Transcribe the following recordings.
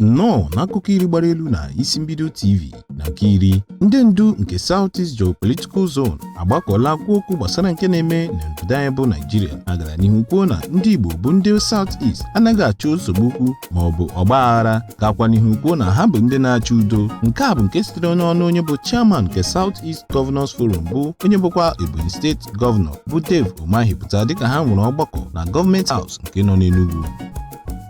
nnọọ n'akụkọ iri gbara elu na isi mbido TV na nke iri. Ndị ndu nke South East Geopolitical Zone agbakọla kwuo okwu gbasara nke na-eme n'obodo anyị bụ Nigeria. Ha gara n'ihu kwuo na ndị Igbo bụ ndị South East anaghị achọ nsogbu ukwu ma ọ bụ ọgbaghara, gakwa n'ihu kwuo na ha bụ ndị na-achọ udo. Nke a bụ nke sitere n'ọnụ onye bụ chairman nke South East Governors Forum bụ onye bụkwa Ebonyi State Governor bụ Dave Umahi pụta dịka ha nwere ọgbakọ na Government House nke nọ n'Enugu.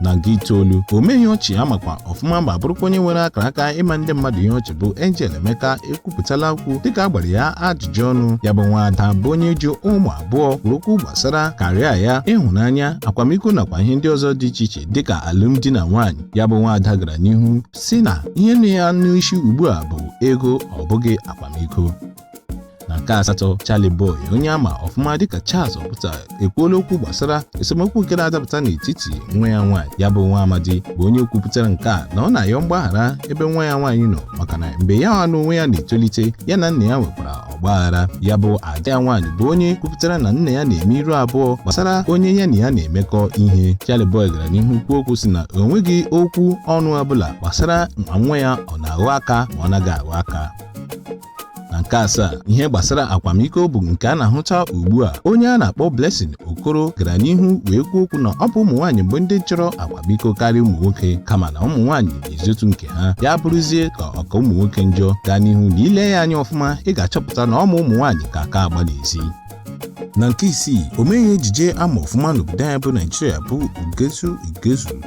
Na nke itoolu, omeghị ọchị amakwa ọfụma ma bụrụkwa onye nwere akara aka ịma ndị mmadụ ihe ọchị bụ Angel Emeka ekwupụtala okwu dịka agbara ya ajụjụ ọnụ. Ya bụ nwaada bụ onye ji ụmụ abụọ kwuru okwu gbasara karịa ya, ịhụnanya, akwamiko nakwa ihe ndị ọzọ dị iche iche dịka alụmdi na nwaanyị. Ya bụ nwaada gara n'ihu si na ihe nọ ya n'isi ugbu a bụ ego, ọ bụghị akwamiko. Na nke asatọ, Charlie Boy onye ama ọfụma dịka Charles Oputa ekwuola okwu gbasara esemokwu nke na-adapụta n'etiti nwa ya nwaanyị. Ya bụ nwa amadi bụ onye kwupụtara nke a na ọ na-ayọ mgbaghara ebe nwa ya nwaanyị nọ maka na mgbe ya n'onwe ya na-etolite ya na nna ya nwekwara ọgbaghara. Ya bụ ada ya nwaanyị bụ onye kwupụtara na nna ya na-eme iru abụọ gbasara onye ya na ya na-emekọ ihe. Charlie Boy gara n'ihu kwuo okwu si na o nweghị okwu ọnụ ọbụla gbasara nwa ya ọ na-aghọ aka ma ọ naghị aghọ aka. Na nke asaa, ihe gbasara akwamiko bụ nke a na-ahụta ugbu a. Onye a na-akpọ Blessing Okoro gara n'ihu wee kwuo okwu na ọ bụ ụmụ nwaanyị bụ ndị chọrọ akwamiko karịa ụmụ nwoke, kama na ụmụ nwaanyị na-ezotu nke ha, ya bụrụzie ka ọka ụmụ nwoke njọ. Gaa n'ihu na ile ya anya ọfụma, ị ga-achọpụta na ụmụ nwaanyị ka aka agba n'ezi. Na nke isii, omeghe ejije ama ọfụma n'obodo anyị bụ Nigeria bụ Ugezu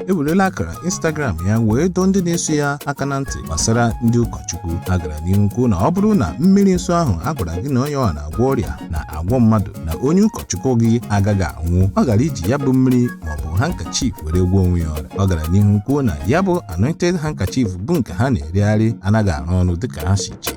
ewerela akara Instagram ya wee dọọ ndị na-eso ya aka na ntị gbasara ndị ụkọchukwu. Ha gara n'ihu kwuo na ọ bụrụ na mmiri nsọ ahụ a gwara gị na onye ọ na-agwọ ọrịa na-agwọ mmadụ na onye ụkọchukwu gị agaghị anwụ, ọ gara iji ya bụ mmiri maọbụ handkerchief were gwọọ onwe ya ọrịa. Ọ gara n'ihu kwuo na ya bụ anointed handkerchief bụ nke ha na-eregharị anaghị arụ ọnụ dịka ha si chee.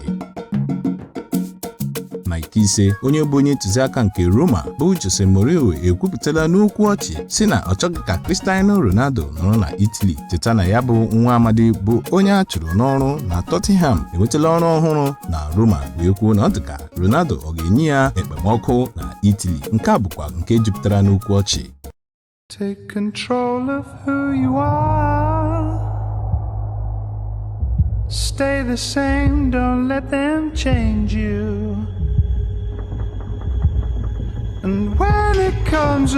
Na nke ise, onye bụ onye ntụziaka nke Roma bụ Jose Mourinho ekwupụtala n'okwu ọchị si na ọ chọghị ka Cristiano Ronaldo nọrọ na Italy. Teta na ya bụ nwa amadi bụ onye a chụrụ n'ọrụ na Tottenham enwetala ọrụ ọhụrụ na Roma wee kwuo na ọ dịka Ronaldo ọ ga-enye ya ekpemọkụ na Italy. Nke a bụkwa nke jupụtara n'okwu ọchị. Take control of who you are. Stay the same, don't let them change you. And when it comes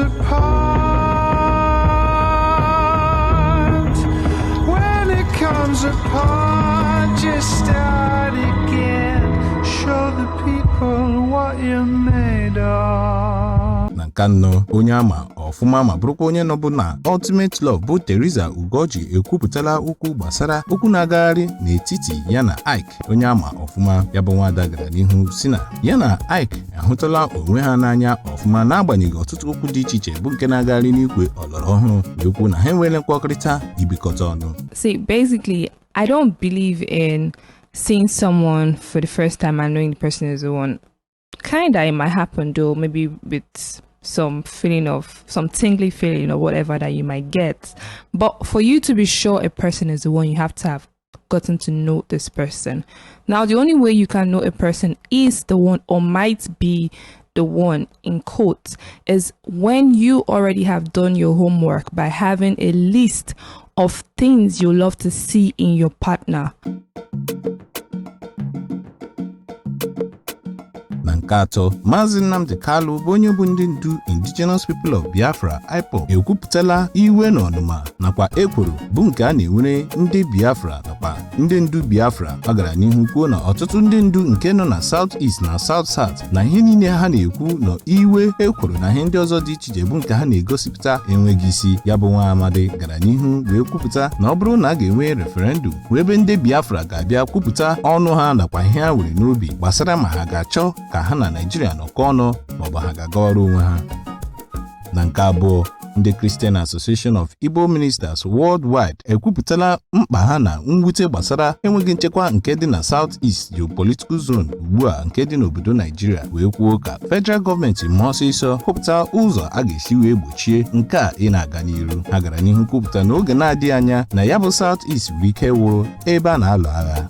apart, just start again. Show the people what you're made of. Na nke anọ, onye ama ọfụma ma bụrụkwa onye nọbụ na Ultimate Love bụ Teresa Ugoji ekwupụtala okwu gbasara okwu na-agagharị n'etiti ya na Ike, onye ama ọfụma. Ya bụ nwaada gara n'ihu si na ya na Ike ahụtala onwe ha n'anya ọfụma n'agbanyeghị ọtụtụ okwu dị iche iche bụ nke na-agagharị n'ikwe ọlọrọ ọhụrụ, wee kwuo na ha enweela nkwekọrịta ibikọta ọnụ. See, basically, I don't believe in seeing someone for the first time and knowing the person is the one. Kinda, it might happen though, maybe with some tingly feeling or whatever that you might get. But for you to be sure a person is the one, you have to have gotten to know this person. Now, the only way you can know a person is the one or might be the one, in quotes, is when you already have done your homework by having a list of things you love to see in your partner. Na nke atọ, Maazị Nnamdi Kalu bụ onye bụ ndị ndu Indigenous People of Biafra IPOB ekwupụtala iwe na ọnụma nakwa ekworo bụ nke a na-enwere ndị Biafra nakwa ndị ndu Biafra. Ọ gara n'ihu kwuo na ọtụtụ ndị ndu nke nọ na South East na South South na ihe niile ha na-ekwu na iwe, ekworo na ihe ndị ọzọ dị iche iche bụ nke ha na-egosipụta enweghị isi. Ya bụ nwa amadi gara n'ihu wee kwupụta na ọ bụrụ na a ga-enwe referendum wee ebe ndị Biafra ga-abịa kwupụta ọnụ ha nakwa ihe ha nwere n'obi gbasara ma ha ga-achọ ka ha na Nigeria nọkọ ọnụ maọbụ ha ga-aga ọrụ onwe ha. Na nke abụọ, ndị Christian Association of Igbo Ministers Worldwide ekwupụtala mkpa ha na mwute gbasara enweghị nchekwa nke dị na South East Geopolitical Zone ugbu a nke dị n'obodo Nigeria, wee kwuo ka federal gọọmenti ma ọsịsọ họpụta ụzọ a ga-esi wee gbochie nke a ị na-aga n'iru. Ha gara n'ihu kwupụta n'oge na-adịghị anya na ya bụ South East nwere ike wụrụ ebe a na-alụ agha.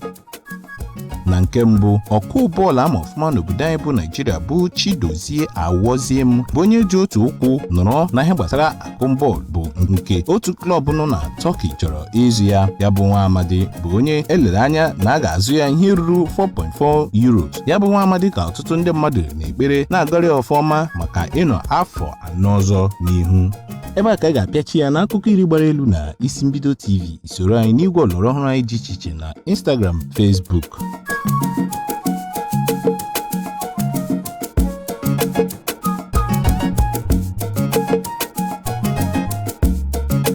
Na nke mbụ, ọkụ bọọlụ ama ọfụma n'obodo anyị bụ Nigeria bụ Chidozie Awoziem bụ onye ji otu ụkwụ nọrọ na ihe gbasara akụmbọọlụ bụ nke otu klọb nọ na Turkey chọrọ ịzụ ya. Ya bụ nwa amadi bụ onye elere anya na a ga-azụ ya ihe ruru 4.4 euros. Ya bụ nwa amadi ka ọtụtụ ndị mmadụ na-ekpere na-agọrị ọfọma maka ịnọ afọ 4 ọzọ n'ihu. Ebe a ka a ga-apịachi ya n'akụkọ iri gbara elu na Isi Mbido TV. Soro anyị n'igwe ọlọrọ ọhụrụ anyị dị iche iche na Instagram, Facebook.